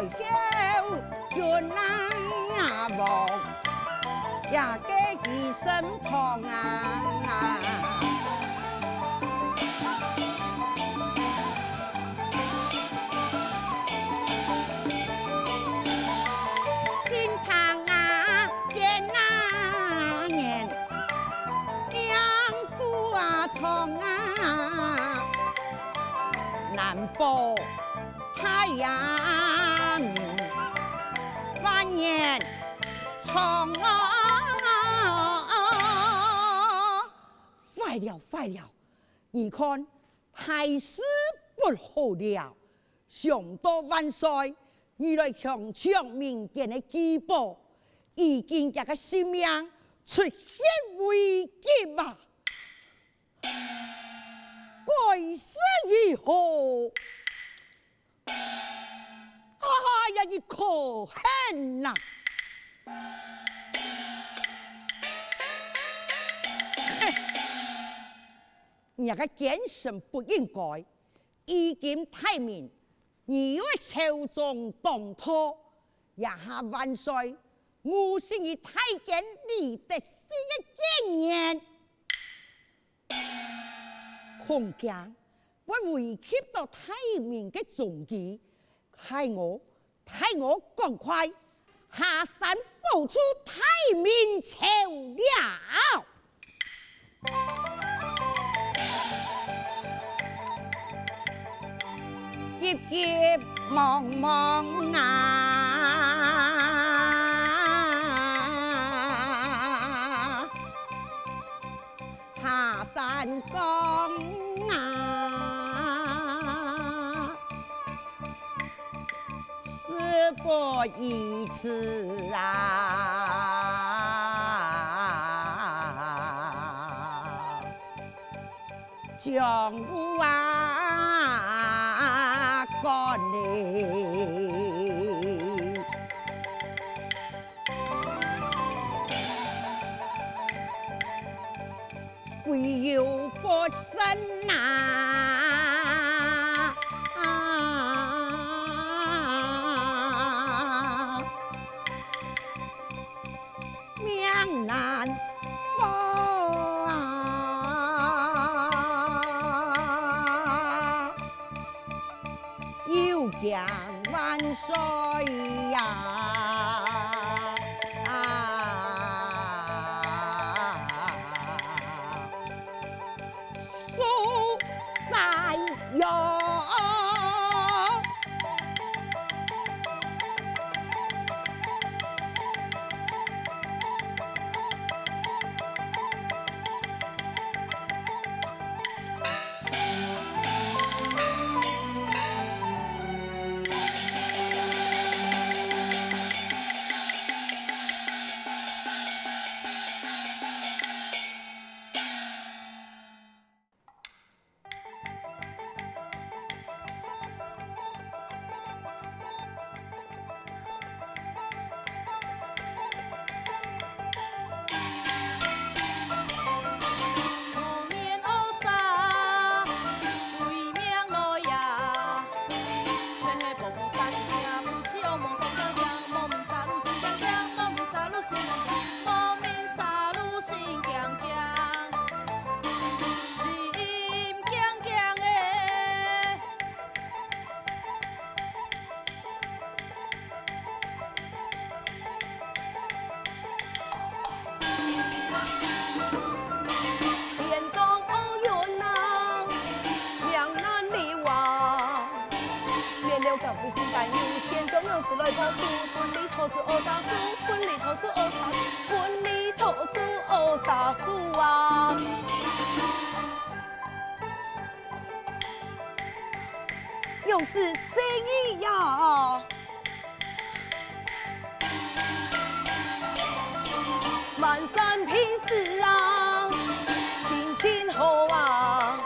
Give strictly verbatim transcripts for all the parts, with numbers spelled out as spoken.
小君啊，王爺个衣衫旁啊。新堂啊，边啊，人，娘姑啊，床啊，难保 太阳明，万年长啊！坏了，坏了！你看，大事不好了！想到萬歲，你來搶搶民間个珠寶，如今厥个性命出現危急啊！該是如何？ 哎呀，你可恨呐！你个奸臣不应该，如今大明，你又朝中当道，這下萬岁，吾心你太监李德四个奸言。 恐驚會危及到大明个宗基，待我，待我趕快下山保住大明朝了。急急忙忙啊！ 下山崗啊，事不宜遲啊，將我啊趕離。 唯有不慎啊，命难保啊。 有惊万岁呀！寿在哟。娘子細義呀！滿山平時啊，心情好啊。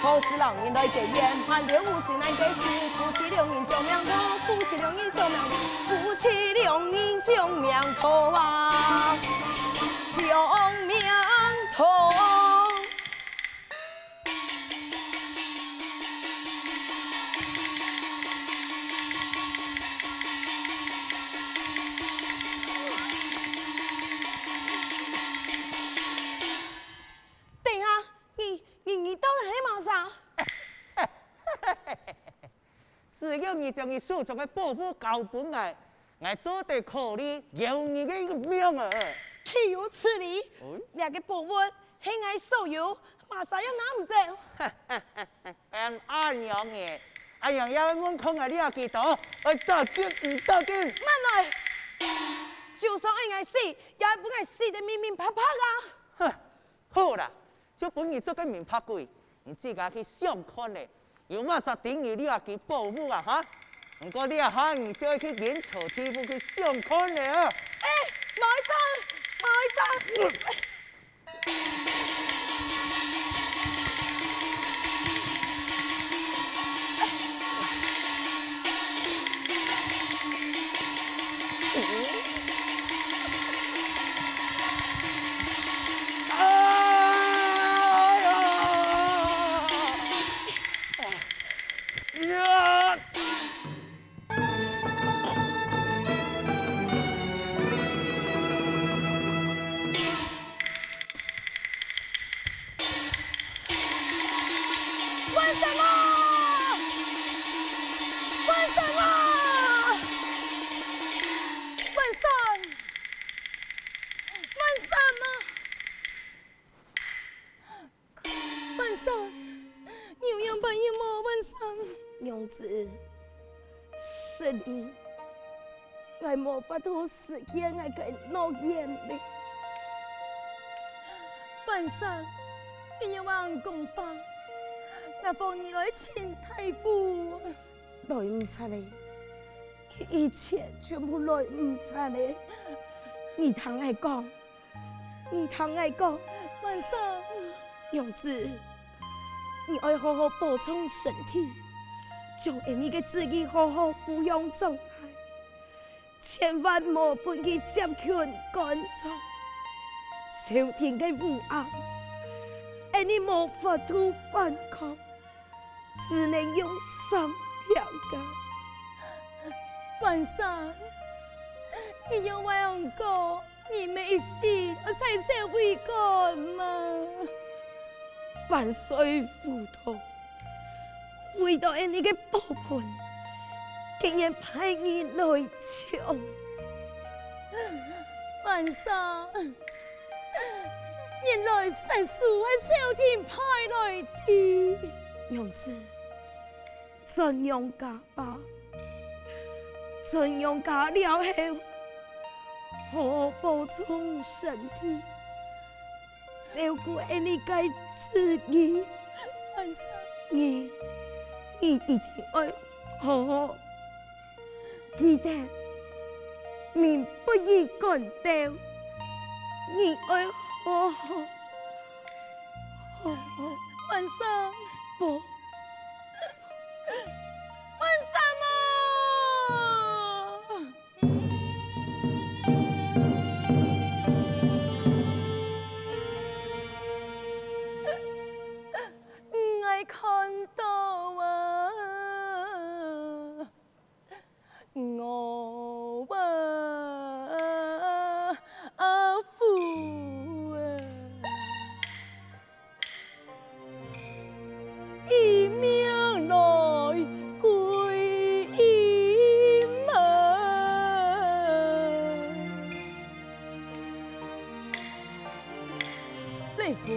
好事老人來結緣，滿頭烏水難解釋，夫妻兩人長命多，夫妻兩人長命多，夫妻兩人長命多啊，長命多。將你手中个寶物交分𠊎，𠊎做得考慮要你个一个命啊！豈有此理！哎。這个寶物係𠊎所有，麼儕也拿毋走。恁樣个，恁樣也問看𠊎這幾多，愛打緊毋打緊？慢來！就算愛𠊎死，也愛分𠊎死得明明白白啊！哼，好啦，就分你做个明白鬼，你自家去想看咧，有麼儕頂你這幾寶物啊哈？毋過這下你就愛去陰曹地府去想看咧啊！哎，無一張，無一張！ 万山啊！万山啊！万山！万山啊！万山！你有仰般樣無？万山！娘子，失禮， 𠊎無法度實現𠊎个諾言了。半生，你又恁講話，𠊎放你來尋大夫。來毋掣了，一切全部來毋掣了。你聽𠊎講， 你聽𠊎講，半生。娘子，你愛好好保重身體，將𫣆俚个子女好好撫養長大，千萬莫分佢接近官場。朝廷个烏暗，𫣆俚無法度反抗。 只能用相拼个。半生，你又會恁講，人命一時，愛在所為官嘛？萬歲糊塗，為到𫣆俚个寶貝，竟然派人來搶。半生， 原來殺手係朝廷派來个。娘子，轉娘家吧，轉娘家了後，好好保重身體，照顧𫣆俚个子女。半生，你，你一定愛好好 記得，民不言官調，你愛好好，好好。半生，不，半生啊！ 𠊎看到啊，我啊，阿父啊，一命来归阴门。 你夫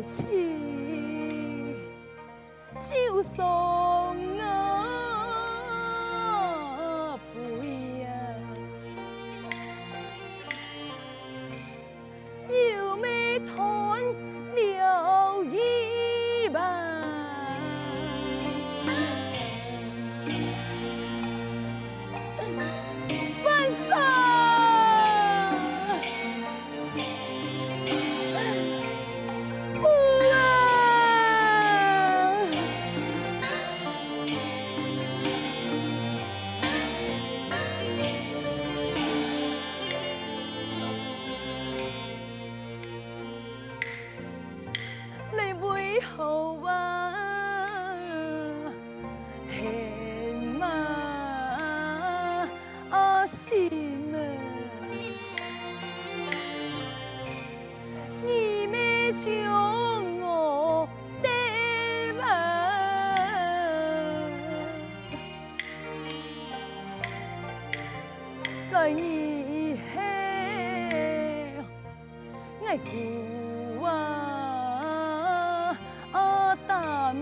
妻就送啊背啊，又没断了一半。 万岁！父啊！你为何啊， 很嘛恶心啊！你们将我带嘛，你係𠊎姑啊，阿擔啊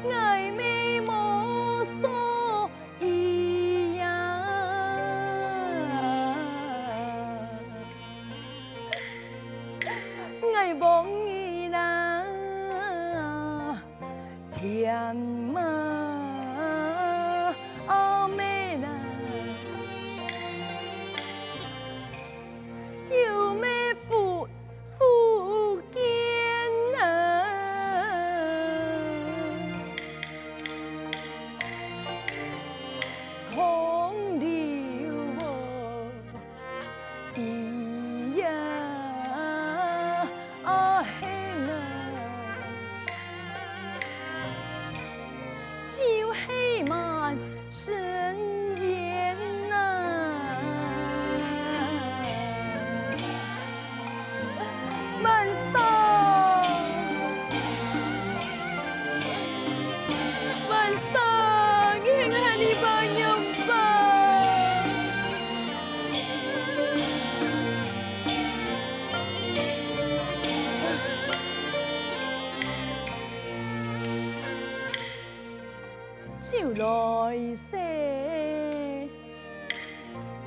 ，𠊎乜無所以呀，𠊎望你啦，甜嘛，阿妹啦，又乜不 福建啊，空留我一呀，啊，係嘛，就係嘛。 深淵啊。萬歲！萬歲！你喊你爸娘吧。就來世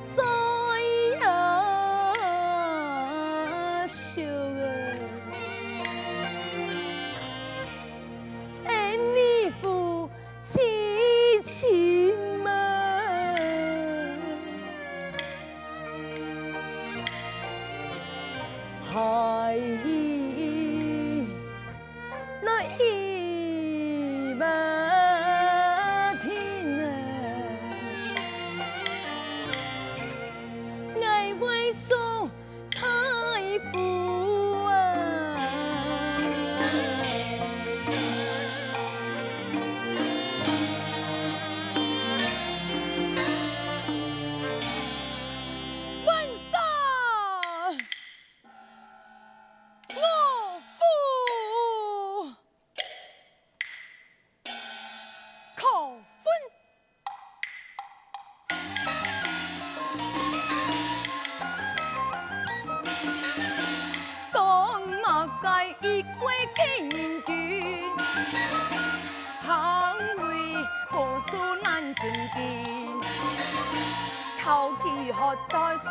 再相續啊！恩義父，姊姊嘛，孩兒 來一把听啊，𠊎會做大夫啊。万岁！ 岳父！叩分！讲么个一个个人君， 行为高手难尊敬，考取学道是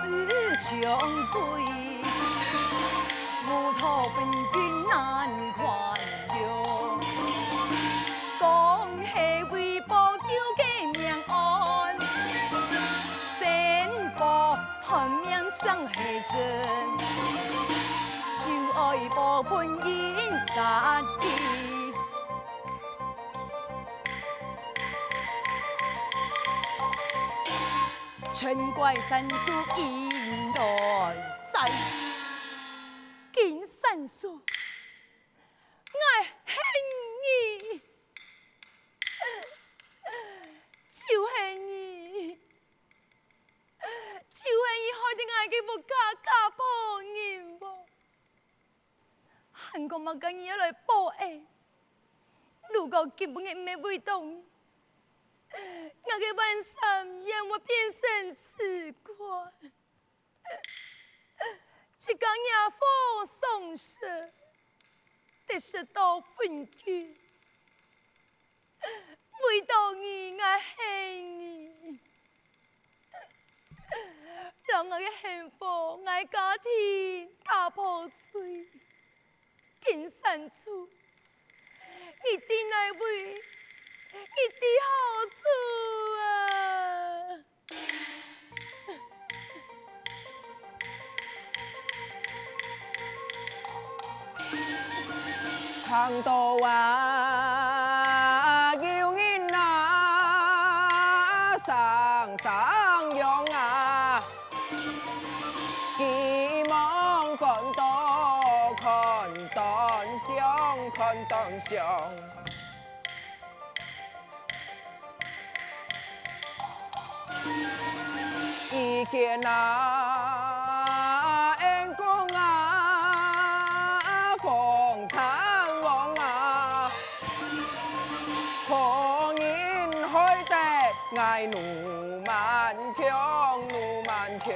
雄伟，无道分君难宽容。讲系为保救个命案，真保 断命正系真，就爱报本应杀的。全怪山主应该在。金山主， 𠊎恨你，就恨你，就恨你害得𠊎个屋下家破人亡。還講麼个你愛來報恩，如果今晡日毋係為著你，𠊎个萬三冤會變成此款。 自家惹禍上身，得失到分居。為著你，𠊎恨你，讓𠊎个幸福，𠊎个家庭打破碎。 金山主，你知哪位？你知好處啊！聽到啊，有人啊，聲聲揚啊， 急忙趕到看斷傷，看斷傷。一見啊，恩公啊，風餐王啊，好人害得 𠊎驢蠻強，驢蠻強，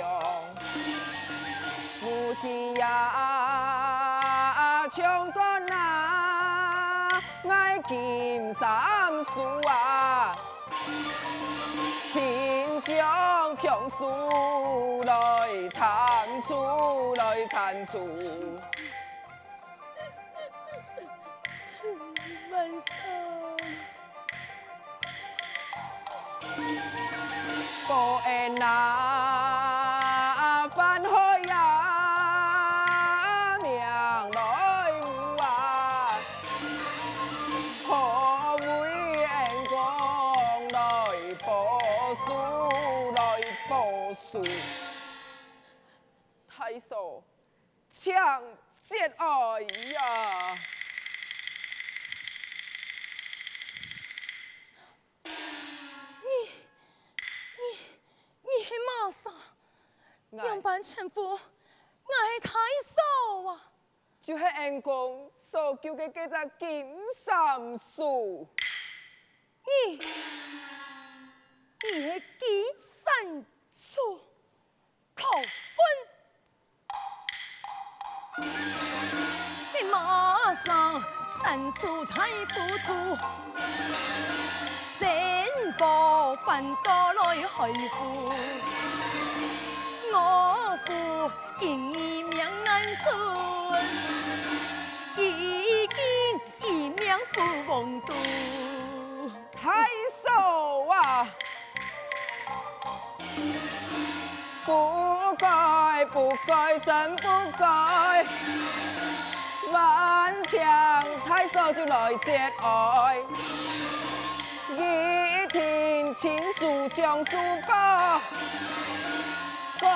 驢去呀，長官啊，𠊎金三叔啊，定將強手來剷除，來剷除。萬歲！ 報恩啊，反害啊，命來無啊，可為恩公來報仇，來報仇。大嫂，請節哀呀！ 你，你，你係麼儕？𠊎仰般稱呼𠊎係大嫂啊？就係恩公所救个該隻金三叔。你，你係金三叔？ 扣分！你麼儕三叔大糊塗，真保反倒來害父，我父因你命難存，已經一命嗚呼肚。 大嫂啊！不該，不該，真不該！還請大嫂就來節哀，一定親手將書包，各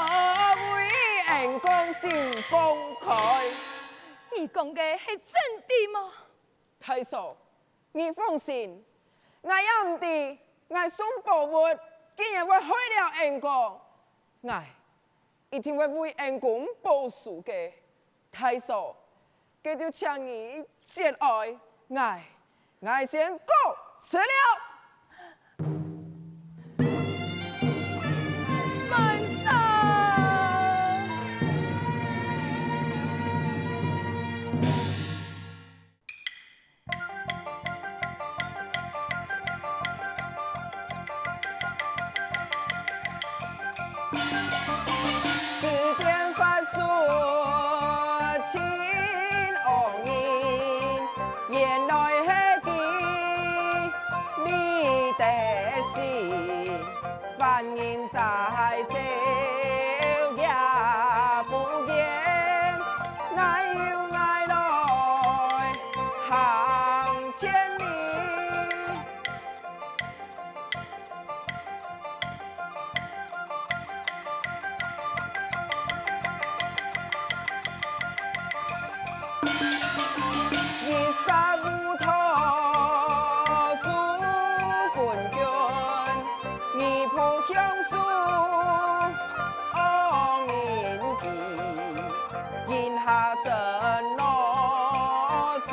位恩公心放開。你講个係真个嗎？大嫂， 你放心，𠊎也毋知𠊎送寶物，竟然會害了恩公。𠊎一定會為恩公報仇个。大嫂，該就請你節哀，𠊎，𠊎先告辭了。萬歲！ 四殿法術盡惡人，原來係佢李德興，犯人在走也不言，𠊎有𠊎來行千里。 一殺烏塗朱昏君，二撲香書惡人皮。 人下身落自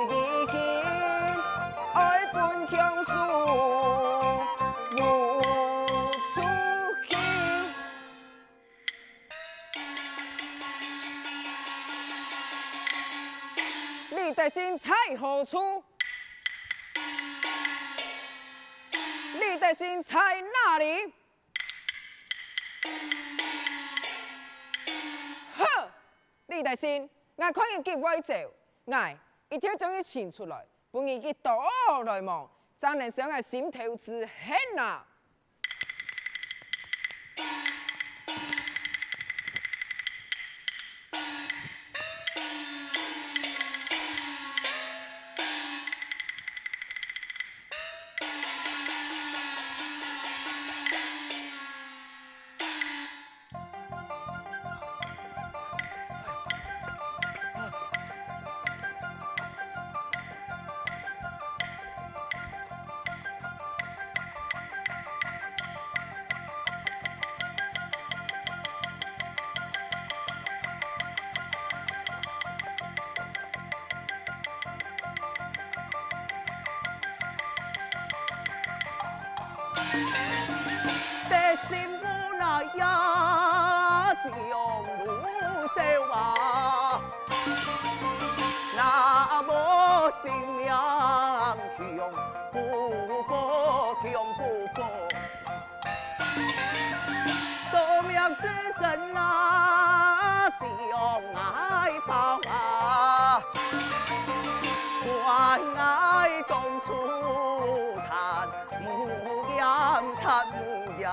己輕，愛分強手無處去。李德興在何處？李德興在哪裡？ 哼！李德興，𠊎看你幾會走，𠊎一定愛將你尋出來，分你一刀來望，正能消𠊎心頭之恨啊！得勝無奈也將路走啊，若無性命強，不保強不保。 宿命之神啊，將𠊎包啊，還𠊎當初趁，無言，趁無言。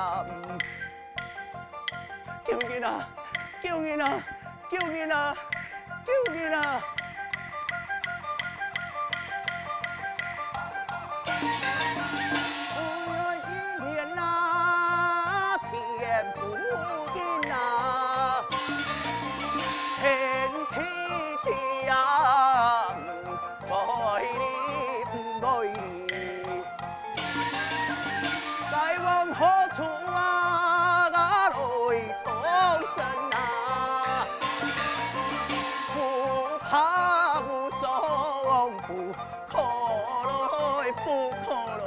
救人啊！救人啊！ 救人啊！救人啊！不願一念啊，天不應啊，天地地啊，毋該你，毋該你。 該往何處啊，來藏身啊？不怕無常，不可來，不可來。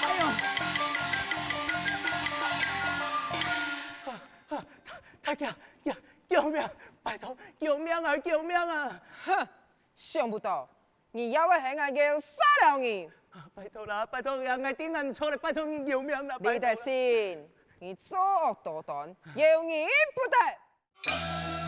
哎喲！啊，啊，大，大家，呀，救命！拜託，救命啊，救命啊！哼，想不到，你也會喊𠊎个殺了你！啊，拜託啦，拜託呀，𠊎知𠊎毋著咧，拜託你救命啦，拜託啦。李德信，你作惡多端，有你不得！